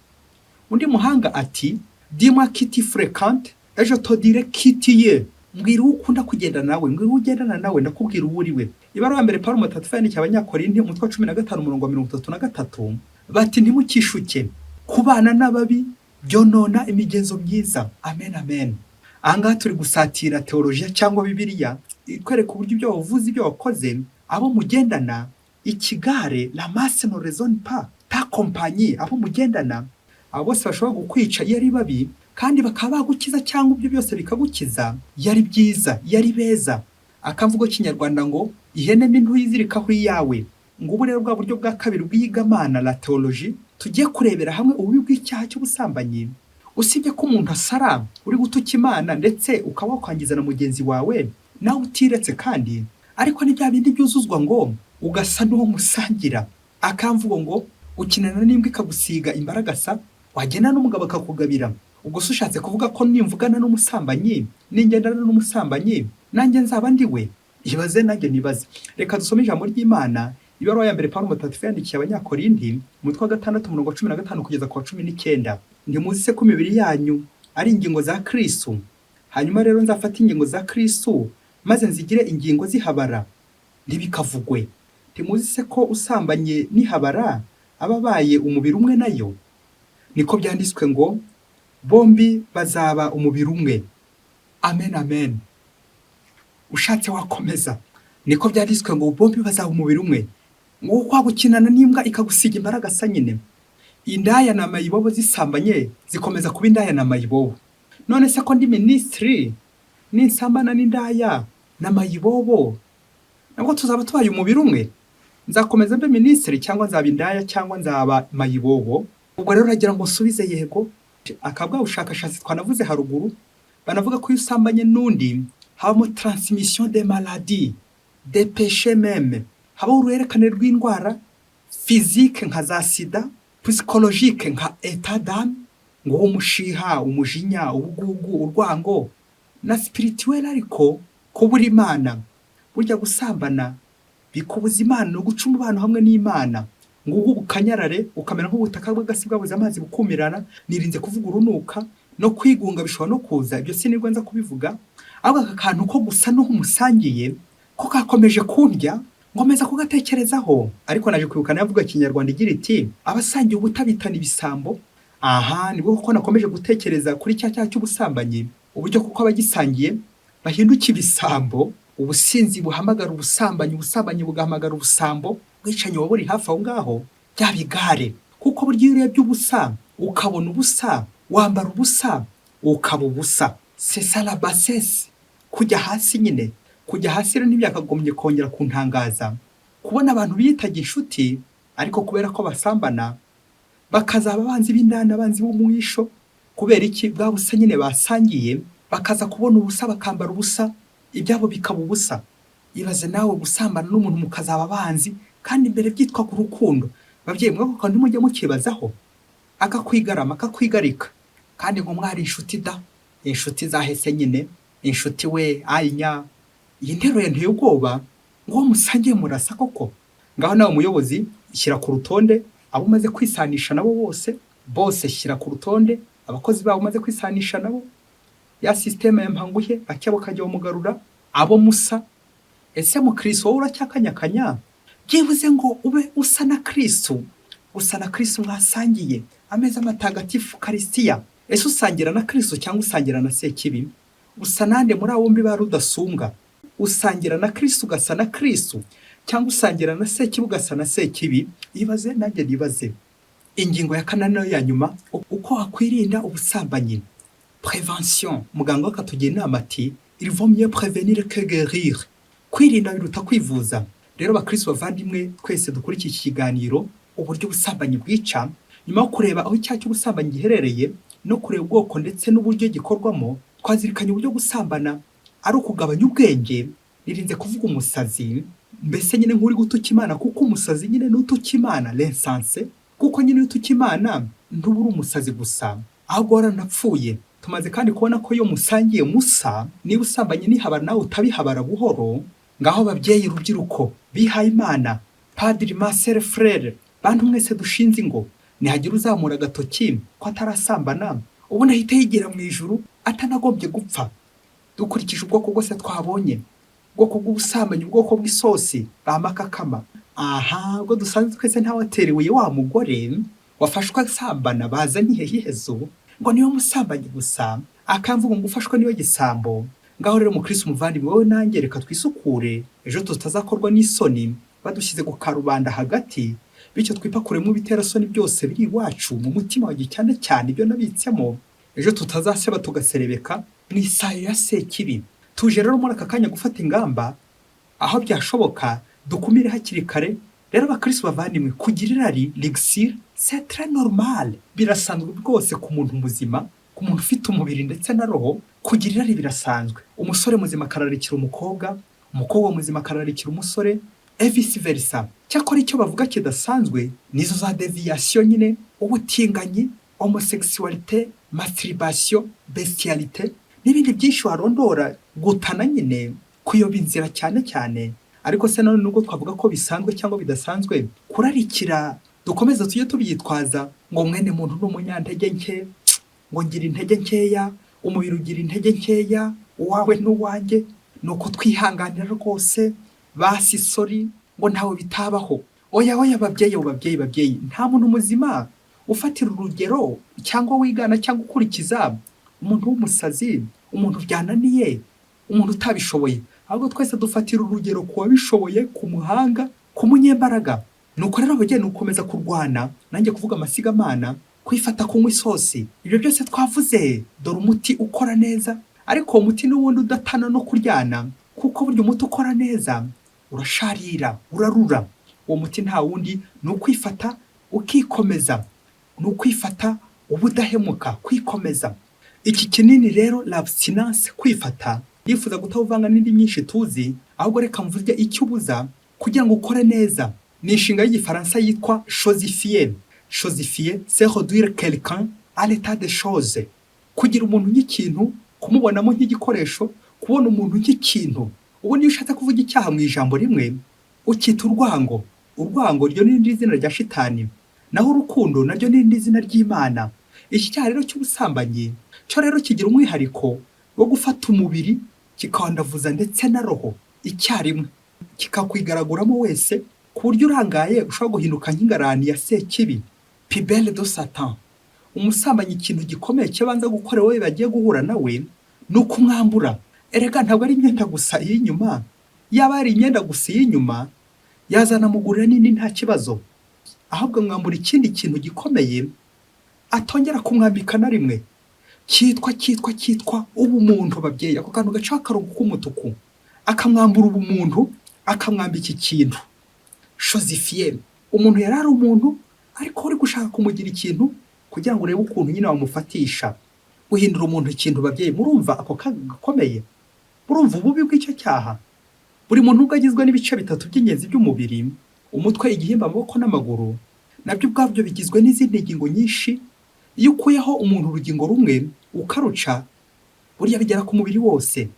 Undi muhanga ati: "Dis-moi qui tu fréquentes et je te dirai qui tu es." Mbwira uwo ukunda kugenda nawe, mbwira uwo ugendana nawe, ndakubwira uwo uri we. Ibaruwa mbere Paulo Mutagatifu yandikiye Abanyakorinti, umutwe wa 15, umurongo wa 33, bati: "Ntimukishuke, kubana n'ababi byonona imigenzo myiza." Amen, amen. Ahangaha turi gusatira teolojiya cyangwa Bibiliya ikwereka uburyo ibyo wavuze, ibyo wakoze, abo mugendana, ikigare, la masse ne raisonne pas, ta compagnie, abo mugendana, abo bose bashobora kukwica iyo ari babi, kandi bakaba bagukiza, cyangwa ibyo byose bikagukiza iyo ari byiza, iyo ari beza. Akamvugo k'ikinyarwanda ngo: "Ihene mbi ntuyizirikaho iyawe." Ngo ubu rero bwa buryo bwa kabiri bw'iyigamana, la théologie, tugiye kurebera hamwe ububi bw'icyaha cy'ubusambanyi. Usibye ko umuntu asara, uri gutuka Imana, ndetse ukaba wakwangiza na mugenzi wawe nawe utiretse kandi, ariko ni bya bindi byuzuzwa ngo ugasa n'uwo musangira. Akamvugo ngo: "Ukinana n'imbwa ikagusiga imbaragasa, wagenda n'umugabo akakugabira." Ubwo se ushatse kuvuga ko nimvugana n'umusambanyi, ningendana n'umusambanyi, nanjye nzaba ndi we? Ibaze nanjye nibaze. Reka dusome ijambo ry'Imana. Ibaruwa ya mbere Paulo Mutagatifu yandikiye Abanyakorinti, umutwe wa 6, umurongo wa 15 kugeza ku wa 19. Ntimuzi se ko imibiri yanyu ari ingingo za Kristo? Hanyuma rero nzafata ingingo za Kristo maze nzigire ingingo z'ihabara? Ntibikavugwe! Ntimuzi se ko usambanye n'ihabara aba abaye umubiri umwe nayo? Niko byanditswe ngo: "Bombi bazaba umubiri umwe." Amen, amen. Ushatse wakomeza. Niko byanditswe ngo: "Bombi bazaba umubiri umwe." Ngo kwa gukinana n'imbwa ikagusiga imbaragasa nyine. Indaya na mayibobo zisambanye zikomeza kuba indaya na mayibobo. None se ko ndi minisitiri, ninsambana n'indaya na mayibobo, nabwo tuzaba tubaye umubiri umwe? Nzakomeza mbe minisitiri, cyangwa nzaba indaya, cyangwa nzaba mayibobo? Ubwo rero uragira ngo nsubize yego. Akabwa bushakashatsi twanavuze haruguru, banavuga ko iyo usambanye n'undi habamo transmission de maladie, de péché même, habaho uruhererekane rw'indwara physique nka za sida, psychologique nka état d'âme, ngo umushiha, umujinya, ubugugu, urwango, na spirituel, ariko kubura Imana. Burya gusambana bikubuza Imana, ni uguca umubano hamwe n'Imana. Ngugu ukanyarare, ukamera nk'ubutaka bw'agasi bwabuze amazi bukumirana. Nirinze kuvuga urunuka no kwigunga bishobora no kuza, ibyo sinirwa nza kubivuga. Ahubwo aka kantu ko gusa n'uho umusangiye ko kakomeje kundya, nkomeza kugatekerezaho. Ariko naje kwibuka navuga Kinyarwanda igira iti: "Abasangiye ubutabitana ibisambo." Aha nibwo kuko nakomeje gutekereza kuri cya cyaha cy'ubusambanyi, uburyo kuko abagisangiye bahinduka ibisambo. Ubusinzi buhamagara ubusambanyi, ubusambanyi bugahamagara ubusambo, ubwicanyi buba buri hafi aho ngaho, bya bigare. Kuko burya iyo urebye ubusa ukabona ubusa, wambara ubusa ukaba ubusa. C'est ça la bassesse, kujya hasi nyine. Kujya hasi rero ntibyakagombye kongera kuntangaza kubona abantu biyitaga inshuti, ariko kubera ko basambana bakazaba abanzi b'indani, abanzi b'umwisho. Kubera iki? Bwa busa nyine basangiye, bakaza kubona ubusa, bakambara ubusa, ibyabo bikaba ubusa. Ibaze nawe gusambana n'umuntu mukazaba abanzi, kandi mbere byitwa ku rukundo. Babyeyi, mwako kandi mujye mukibazaho, akakwigarama, akakwigarika, kandi ngo mwari inshuti da. Inshuti zahese nyine, inshuti we ayinya. Iyi nteruro yanteye ubwoba, ngo uwo musangiye murasa koko. Ngaho nawe muyobozi, shyira ku rutonde abo umaze kwisanisha nabo bose bose, shyira ku rutonde abakozi babo umaze kwisanisha nabo, ya système ya mpanguhe akebo kajya umugarura, abo musa. Ese mukristo, wowe uracyakanyakanya byibuze ngo ube usa na Kristo, usa na Kristo mwasangiye ameza matagatifu Karisitiya? Ese usangira na Kristo cyangwa usangira na Sekibi? Usa nande muri abo bombi ba rudasumbwa? Usangira na Kristo ugasa na Kristo, cyangwa usangira na Sekibi ugasa na Sekibi? Ibaze nanjye nibaze. Ingingo ya kane nayo ya nyuma, uko wakwirinda ubusambanyi, prévention. Muganga we akatugira inama ati: "Il vaut mieux prévenir que guérir." Kwirinda biruta kwivuza. Rero bakristo bavandimwe twese dukurikiye iki kiganiro, uburyo ubusambanyi bwica, nyuma yo kureba aho icyaha cy'ubusambanyi giherereye no kureba ubwoko ndetse n'uburyo gikorwamo, twazirikanye uburyo gusambana ari ukugabanya ubwenge. Nirinze kuvuga umusazi, mbese nyine nk'uri gutuka Imana, kuko umusazi nyine n'utuka Imana, l'insensé, kuko nyine iyo utuka Imana ntuba uri umusazi gusa, ahubwo waranapfuye. Tumaze kandi kubona ko iyo musangiye musa, niba usambanye nihabara nawe utabihabara buhoro. Ngaho babyeyi, rubyiruko, bihaye Imana, padiri, masere, frère, bantu mwese dushinze ingo, nihagira uzamura agatoki ko atarasambana, ubundi ahita yigira mu ijuru atanagombye gupfa. Dukurikije ubwoko bwose twabonye, ubwoko bw'ubusambanyi, ubwoko bw'isosi ba makakama, aha ubwo dusanzwe twese ntawaterewe wa mugore wafashwe asambana bazanye ihehezo ngo niwe musambanyi gusa, akamvuga ngo ufashwe niwe gisambo. Ngaho rero mukristo umuvandimwe, wowe nanjye, reka twisukure ejo tutazakorwa n'isoni badushyize ku karubanda hagati. Bityo twipakuremo ibiterasoni byose biri iwacu mu mutima wanjye, cyane cyane ibyo nabitsemo, ejo tutazaseba tugaserebeka mu isayo ya Sekibi. Tuje rero muri aka kanya gufata ingamba, aho byashoboka dukumire hakiri kare. Rero abakristo bavandimwe, kugira irari, luxure, c'est très normal, birasanzwe rwose ku muntu muzima, ku muntu ufite umubiri ndetse na roho. Kugira irari birasanzwe. Umusore muzima akararikira umukobwa, umukobwa muzima akararikira umusore, et vice versa. Cyakora icyo bavuga kidasanzwe nizo za déviation nyine, ubutinganyi, homosexualité, masturbation, bestialité n'ibindi byinshi warondora, gutana nyine, kuyoba inzira cyane cyane. Ariko se nanone, nubwo twavuga ko bisanzwe cyangwa bidasanzwe kurarikira, dukomeza tujye tubyitwaza ngo mwene muntu ni umunyantege nke, ngo ngira intege nkeya, umubiri ugira intege nkeya, uwawe n'uwanjye, ni uko twihanganira rwose, basi sorry, ngo ntawe bitabaho. Oya, oya, babyeyi, babyeyi, babyeyi, nta muntu muzima ufatira urugero cyangwa wigana cyangwa ukurikiza umuntu w'umusazi, umuntu byananiye, umuntu utabishoboye. Ahubwo twese dufatira urugero ku wabishoboye, ku muhanga, ku munyembaraga. Nuko rero abageni, ukomeza kurwana nanjye kuvuga amasigamana, kwifata, kunywa isosi, ibyo byose twavuze. Dore umuti ukora neza, ariko uwo muti n'ubundi udatana no kuryana, kuko burya umuti ukora neza urasharira, urarura. Uwo muti nta wundi, ni ukwifata ukikomeza, ni ukwifata ubudahemuka, kwikomeza. Iki kinini rero, l'abstinence, kwifata, ndifuza kutawuvanga n'indi myinshi tuzi, ahubwo reka mvuge icyo ubuza kugira ngo ukore neza. Ni inshinga y'igifaransa yitwa chosifier. Chosifier, c'est réduire quelqu'un à l'état de chose, kugira umuntu nk'ikintu, kumubonamo nk'igikoresho, kubona umuntu nk'ikintu. Ubu niyo ushatse kuvuga icyaha mu ijambo rimwe, ukita urwango. Urwango ryo ni irindi zina rya shitani, naho urukundo naryo ni irindi zina ry'Imana. Iki cyaha rero cy'ubusambanyi cyo rero kigira umwihariko wo gufata umubiri kikandavuza ndetse na roho icyarimwe, kikakwigaraguramo wese, ku buryo urangaye ushobora guhinduka nk'ingarani ya Sekibi, poubelle de Satan. Umusambanyi, ikintu gikomeye kibanza gukora wowe bagiye guhura nawe ni ukumwambura. Erega ntabwo ari imyenda gusa y'inyuma. Yaba ari imyenda gusa y'inyuma, yazanamugurira n'indi, nta kibazo. Ahubwo mwambura ikindi kintu gikomeye atongera kumwambika na rimwe, cyitwa ubumuntu. Babyeyi, ako kantu gacaho akarongo k'umutuku. Akamwambura ubumuntu, akamwambika ikintu, chosifier. Umuntu yari ari umuntu, ariko uri gushaka kumugira ikintu kugira ngo urebe ukuntu nyine wamufatisha. Guhindura umuntu ikintu, babyeyi, murumva ako kaga gakomeye, murumva ububi bw'icyo cyaha. Buri muntu ubwo agizwe n'ibice bitatu by'ingenzi by'umubiri: umutwe, igihimba, amaboko n'amaguru, nabyo ubwabyo bigizwe n'izindi ngingo nyinshi. Iyo ukuyeho umuntu urugingo rumwe ukaruca, burya bigera ku mubiri wose.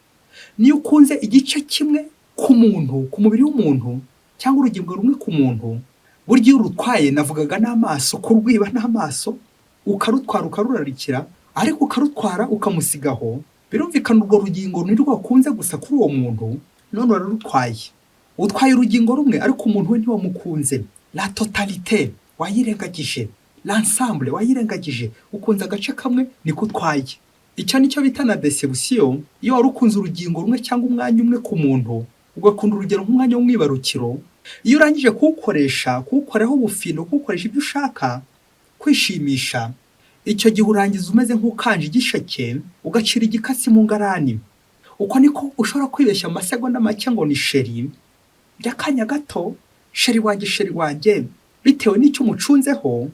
Niyo ukunze igice kimwe ku muntu, ku mubiri w'umuntu, cyangwa urugingo rumwe ku muntu, burya iyo urutwaye, navugaga n'amaso, kurwiba n'amaso, ukarutwara ukarurarikira, ariko ukarutwara ukamusigaho, birumvikana urwo rugingo ni rwo wakunze gusa kuri uwo muntu. None urarutwaye, utwaye urugingo rumwe, ariko umuntu we ntiwamukunze. La totalité wayirengagije, l'ensemble wayirengagije, ukunze agace kamwe, niko utwaye. Icyo nicyo bita na déception. Iyo wari ukunze urugingo rumwe cyangwa umwanya umwe ku muntu, ugakunda urugero nk'umwanya w'umwibarukiro, iyo urangije kuwukoresha, kuwukoraho ubufindo, kuwukoresha ibyo ushaka kwishimisha, icyo gihe urangiza umeze nk'ukanje igisheke, ugacira igikatsi mu ngarani. Uko niko ushobora kwibeshya mu masegonda make ngo ni chéri by'akanya gato, chéri wanjye, chéri wanjye, bitewe n'icyo umucunzeho,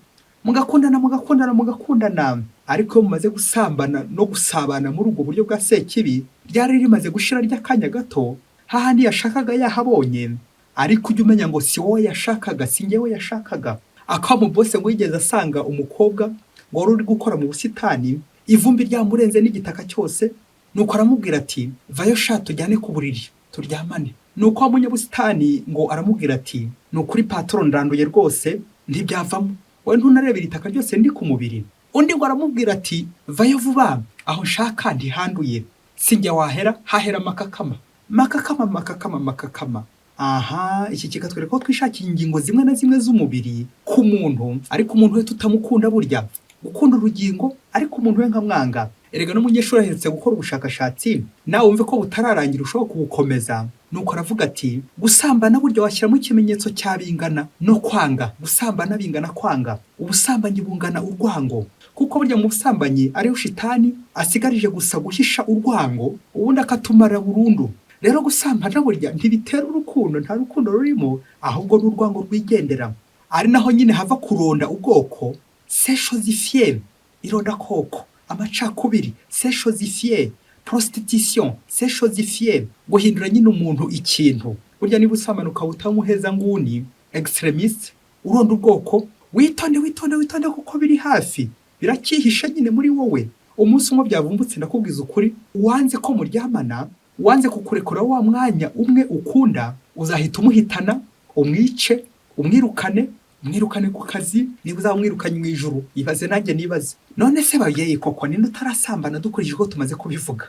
mugakundana, mugakundana, mugakundana. Ariko iyo mumaze gusambana no gusabana muri ubwo buryo bwa sekibi, ryari rimaze gushira ry'akanya gato, hahandi yashakaga yahabonye. Ariko ujye umenya ngo si wowe yashakaga, si njyewe yashakaga. Akamu bose ngo yigeze asanga umukobwa ngo wari uri gukora mu busitani, ivumbi ryamurenze n'igitaka cyose. Nuko aramubwira ati: "Vayo sha, tujyane ku buriri turyamane." Nuko wa munyabusitani ngo aramubwira ati: "Ni ukuri patron, ndanduye rwose, ntibyavamo, wowe ntunarebera itaka ryose ndi ku mubiri." Undi ngo aramubwira ati: "Vayo vuba, aho nshaka ntihanduye." Sinjya wahera, hahera makakama, makakama, makakama, makakama. Aha iki kikatwereka ko twishakiye ingingo zimwe na zimwe z'umubiri ku muntu, ariko umuntu we tutamukunda. Burya gukunda urugingo ariko umuntu we nkamwanga. Erega n'umunyeshuri aherutse gukora ubushakashatsi, nawe wumve ko butararangira, ushobora kubukomeza. Nuko aravuga ati: "Gusambana burya washyiramo ikimenyetso cya bingana no kwanga." Gusambana bingana kwanga, ubusambanyi bungana urwango, kuko burya mu busambanyi ariho shitani asigarije gusa guhisha urwango, ubundi akatumara burundu. Rero gusambana burya ntibitera urukundo, nta rukundo rurimo, ahubwo ni urwango rwigendera. Ari naho nyine hava kuronda ubwoko, se chosifier, irondakoko, amacakubiri, se chosifier, prostitution, se chosifier, guhindura nyine umuntu ikintu. Burya niba usambana ukaba utamuheza nguni, extrémiste, uronda ubwoko, witonde, witonde, witonde, kuko biri hafi, biracyihishe nyine muri wowe. Umunsi umwe byavumbutse, ndakubwiza ukuri, wanze ko muryamana, wanze kukurekura wa mwanya umwe ukunda, uzahita umuhitana, umwice, umwirukane, umwirukane ku kazi. Niba uzaba umwirukanye mu ijuru, ibaze nanjye nibaze. None se babyeyi, koko ninde utarasambana dukurikije uko tumaze kubivuga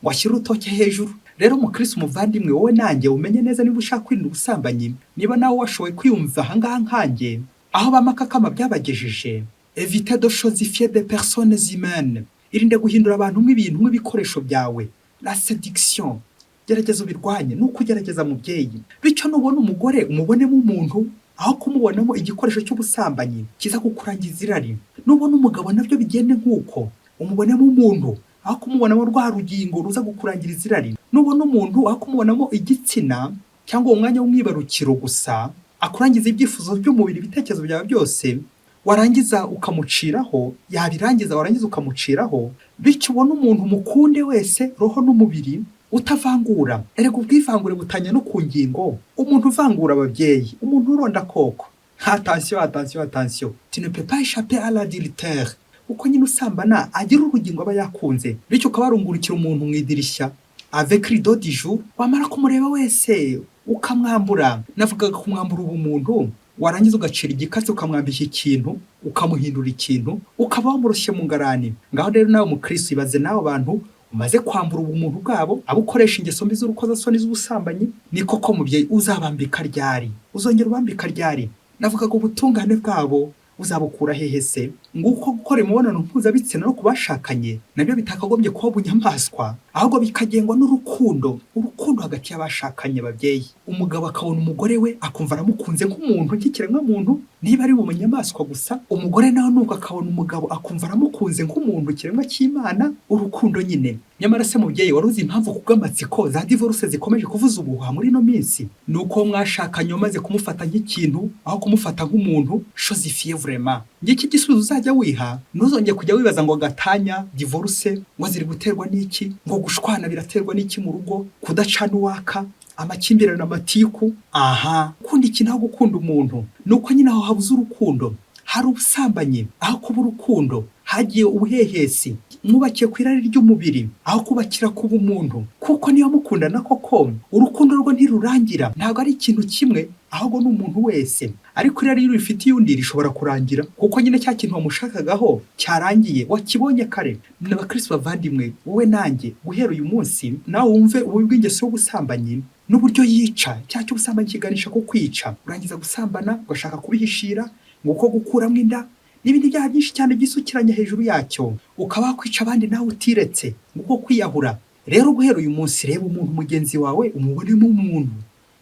ngo ashyire urutoki hejuru? Rero mukirisi, umuvandimwe, wowe nanjye, umenye neza niba ushaka kwirinda ubusambanyi, niba nawe washoboye kwiyumva ahangaha nkanjye aho ba makakama byabagejeje, évite de chosifier des personnes humaines. Irinde guhindura abantu nk'ibintu, nk'ibikoresho byawe. La séduction, gerageza ubirwanye, nuko ugerageza mubyeyi. Bityo nubona umugore, umubonemo umuntu aho kumubonamo igikoresho cy'ubusambanyi kiza kukurangiza irari. Nubona umugabo, nabyo bigende nk'uko, umubonemo umuntu aho kumubonamo rwa rugingo ruza gukurangiriza irari. Nubona umuntu, aho kumubonamo igitsina cyangwa uwo mwanya w'umwibarukiro gusa akurangiza ibyifuzo by'umubiri, ibitekerezo byawe byose, warangiza ukamuciraho, yabirangiza warangiza ukamuciraho. Bityo ubone umuntu, mukunde wese, roho n'umubiri, utavangura. Erega ubwivangure butanya no ku ngingo. Umuntu uvangura ababyeyi, umuntu uronda koko, attention, attention, attention, tu ne peux pas échapper à l'adultère. Kuko nyine usambana agira urugingo aba yakunze, bityo ukaba warungurukira umuntu mu idirishya avec rideau du jour, wamara kumureba wese ukamwambura, navugaga kumwambura ubumuntu, warangiza ugacira igikatsi, ukamwambika ikintu, ukamuhindura ikintu, ukaba wamuroshye mu ngarani. Ngaho rero nawe mukristo, ibaze nawe abantu umaze kwambura ubumuntu bwabo, abo ukoresha ingeso mbi z'urukozasoni z'ubusambanyi, ni koko mubyeyi, uzabambika ryari? Uzongera ubambika ryari? Navugaga ubutungane bwabo uzabukura hehe se? Nguko gukora imibonano mpuzabitsina no ku bashakanye nabyo bitakagombye kuba bunyamaswa, ahubwo bikagengwa n'urukundo, urukundo hagati y'abashakanye. Babyeyi, umugabo akabona umugore we akumva aramukunze nk'umuntu, nk'ikiremwamuntu, niba ari mu nyamaswa gusa. Umugore nawe nuko akabona umugabo akumva aramukunze nk'umuntu, ikiremwa cy'Imana, urukundo nyine. Nyamara se mubyeyi, wari uzi impamvu kubw'amatsiko za divorce zikomeje kuvuza ubuhuha muri ino minsi? Ni uko mwashakanye umaze kumufata nk'ikintu aho kumufata nk'umuntu, chosifié vraiment. Ngiki igisubizo uzajya wiha. Ntuzongere kujya wibaza ngo gatanya, divorce ngo ziri guterwa n'iki, ngo gushwana biraterwa n'iki mu rugo, kudacana uwaka, amakimbirane, amatiku. Aha gukunda ikintu aho gukunda umuntu, ni uko nyine aho habuze urukundo, hari ubusambanyi aho kuba urukundo, hari Hagiye ubuhehesi, mwubakiye ku irari ry'umubiri aho kubakira kuba umuntu. Kuko niba mukundana koko, urukundo rwo ntirurangira, ntabwo ari ikintu kimwe, ahubwo ni umuntu wese. Ariko irari iyo urifitiye undi rishobora kurangira, kuko nyine cya kintu wamushakagaho cyarangiye, wakibonye kare. Ni abakristo bavandimwe, wowe nanjye guhera uyu munsi nawe wumve ububi bw'ingeso y'ubusambanyi n'uburyo yica. Cyaha cy'ubusambanyi kiganisha ku kwica. Urangiza gusambana ugashaka kubihishira, ngo uko gukuramo inda n'ibindi byaha byinshi cyane byisukiranya hejuru yacyo, ukaba wakwica abandi nawe utiretse, ngo uko kwiyahura. Rero guhera uyu munsi, reba umuntu mugenzi wawe umubonemo umuntu.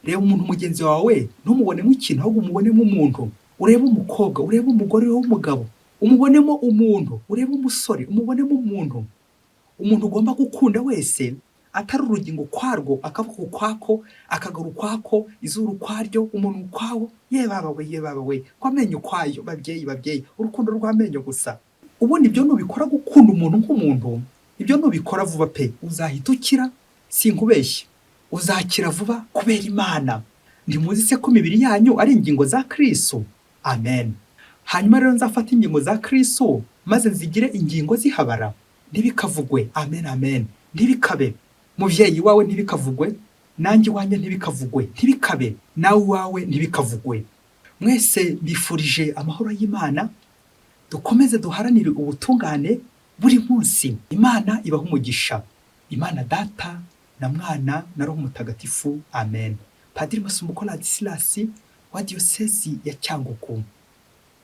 Reba umuntu mugenzi wawe ntumubonemo ikintu, ahubwo umubonemo umuntu. Urebe umukobwa, urebe umugore w'umugabo, umubonemo umuntu. Urebe umusore, umubonemo umuntu. Umuntu ugomba gukunda wese atari urugingo ukwarwo, akaboko ukwako, akaguru ukwako, izuru ukwaryo, umuntu ukwawo. Ye baba we, ye baba we, ko amenyo ukwayo. Babyeyi, babyeyi, urukundo rw'amenyo gusa. Ubundi ibyo nubikora, gukunda umuntu nk'umuntu, ibyo nubikora vuba pe, uzahita ukira. Sinkubeshye, uzakira vuba kubera Imana. Ntimuzi se ko imibiri yanyu ari ingingo za Kristo? Amen. Hanyuma rero nzafata ingingo za Kristo maze nzigire ingingo zihabara? Ntibikavugwe. Amen, amen. Ntibikabe. Mubyeyi wawe ntibikavugwe, nanjye iwanjye ntibikavugwe, ntibikabe, nawe iwawe ntibikavugwe. Mwese mbifurije amahoro y'Imana. Dukomeze duharanire ubutungane buri munsi. Imana ibaha umugisha, Imana Data na Mwana na Roho Mutagatifu. Amen. Padiri Masumbuko Ladislas wa Diyosezi ya Cyangugu.